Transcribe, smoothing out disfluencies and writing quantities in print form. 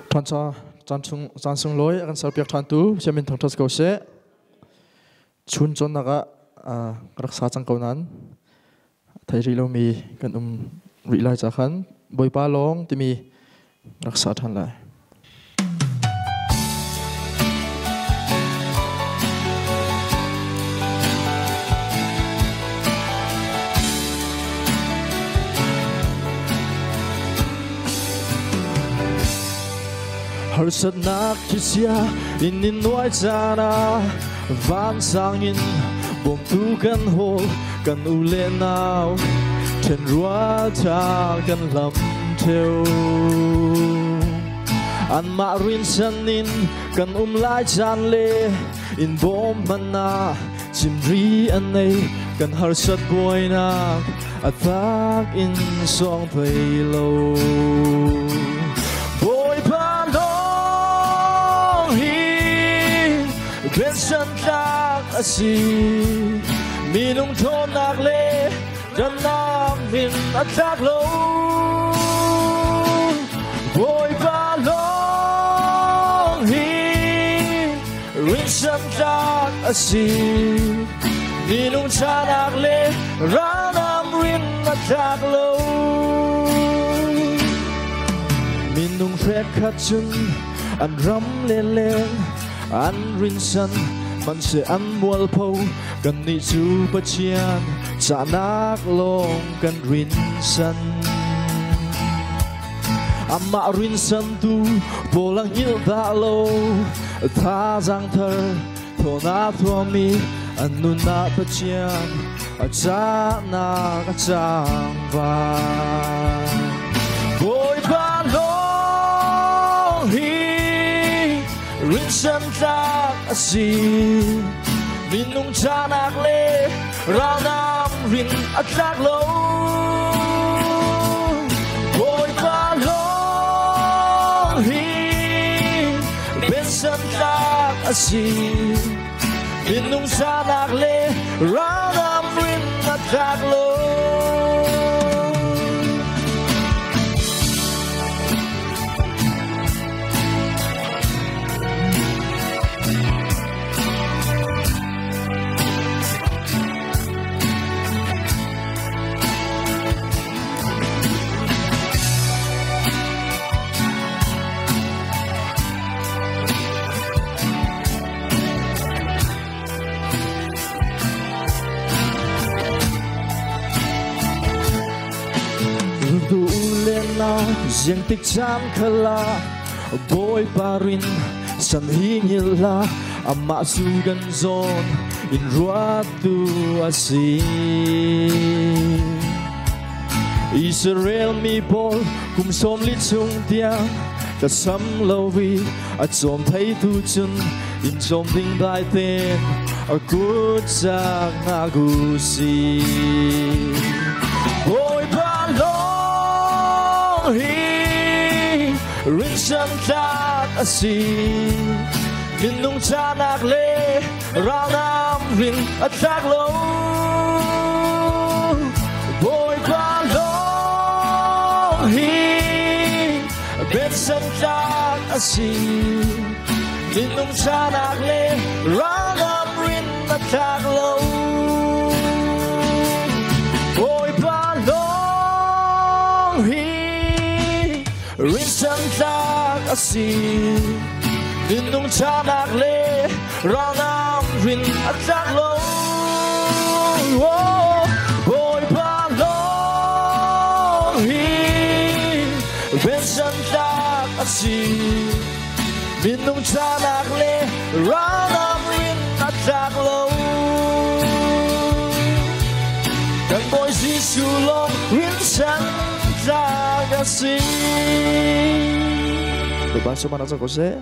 Ṭhancha caan chung caan sunglawi a kan serpiak ṭhantu Siamin thangṭhat ko seh. Chun cawnnak ah ka rak sa cang ko nain thei rih lomi kan um rih lai ca khan Bawipa lawng timi rak sa ṭhan lai. Harsatnak thisia in in nuai caan ah vansang in bawmtu kan hawl kan u le nau ṭhen rual ṭha kan lam ṭheu. Anmah rinsan in kan um lai caan le in bawm hmanh ah cimri an nei kan harsat buainak a tak in sawng thei lo. Bawipa lawng hi pension tlak a si minung ṭhawnnak le dannak min a tlak lo. Bawipa lawng hi rinsan tlak a si minung ṭhanak le ralnam rin a tlak lo. Minung hrek khat cun an ram le leng an rinsan hmanhseh an mualpho kannih cu Pathian cahnak lawng kan rinsan. Amah rinsantu pawl a hngilh dah lo thazaang thar thawna thuami an nunah Pathian a cahnak a cang vai. Bawipa lawng hi rinsan tlak a si minung cahnak le ralnam rin a tlak lo. Bawipa lawng hi pensan tlak a si minung cahnak le ralnam rin a tlak lo. Du le nau riêng tik caan khala Bawipa rin san hi ngil la amah su kan zawn in ruatu a si. Israel mi pawl kum 40 chung tiang ka sam lo i a cawm theitu cun in cawm ding dai ten a kut cak na si. Bawipa lawng hi rinsan tlak a si minung cahnak le ralnam rin a tlak lo. Bawipa lawng hi pensan tlak a si minung cahnak le ralnam rin a tlak lo. Bawipa lawng hi rinsan tlak a si minung cahnak le ralnam rin a tlak lo. Bawipa lawng hi pensan tlak a si minung cahnak le ralnam rin a tlak lo. Kan Bawi Jesuh lawng rinsan tlak a si. Bawipa sumana ko seh.